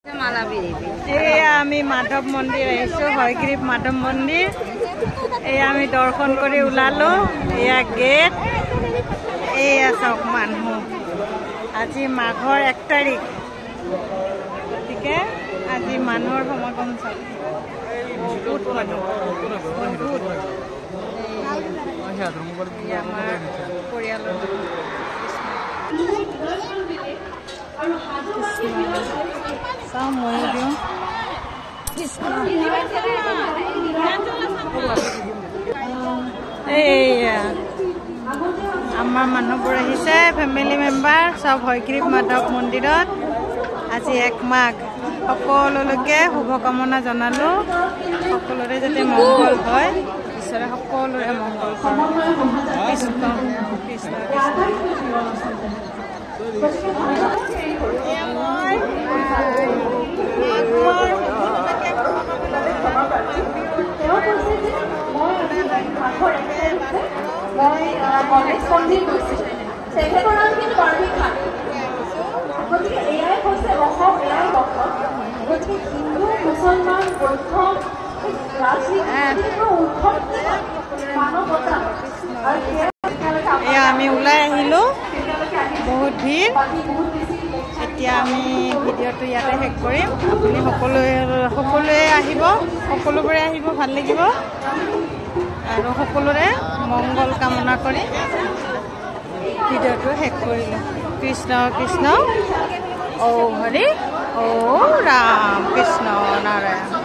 এয়া আমি মাধৱ মন্দিৰ আহিছোঁ, হয়গ্ৰীৱ মাধৱ মন্দিৰ। এয়া আমি দৰ্শন কৰি ওলালোঁ। এয়া গেট, এয়া চাওক মানুহ। আজি মাঘৰ 1 তাৰিখ, গতিকে আজি মানুহৰ সমাগম চাওক, বহুত মানুহ, বহুত। আমাৰ পৰিয়ালৰ মানুহ। চাওঁ, ময়ো দিওঁ। এইয়া আমাৰ মানুহবোৰ আহিছে, ফেমিলি মেম্বাৰ চব হয়গ্ৰীৱ মাধৱ মন্দিৰত। আজি 1 মাঘ, সকলোলৈকে শুভকামনা জনালোঁ। সকলোৰে যাতে মংগল হয়, ঈশ্বৰে সকলোৰে মংগল কৰক। কৃষ্ণ কৃষ্ণ কৃষ্ণ। গতিকে এয়াই হৈছে অসম, এয়াই অসম। গতিকে হিন্দু, মুছলমান, বৌদ্ধ ৰাজনীতি উৰ্ধত মানৱতা। এয়া আমি ওলাই আহিলোঁ, বহুত ভিৰ। এতিয়া আমি ভিডিঅ'টো ইয়াতে শেষ কৰিম। আপুনি সকলোৱে আহিব, সকলোবোৰে আহিব, ভাল লাগিব। আৰু সকলোৰে মংগল কামনা কৰি ভিডিঅ'টো শেষ কৰিলোঁ। কৃষ্ণ কৃষ্ণ, ঔ হৰি, ঔ ৰাম, কৃষ্ণ নাৰায়ণ।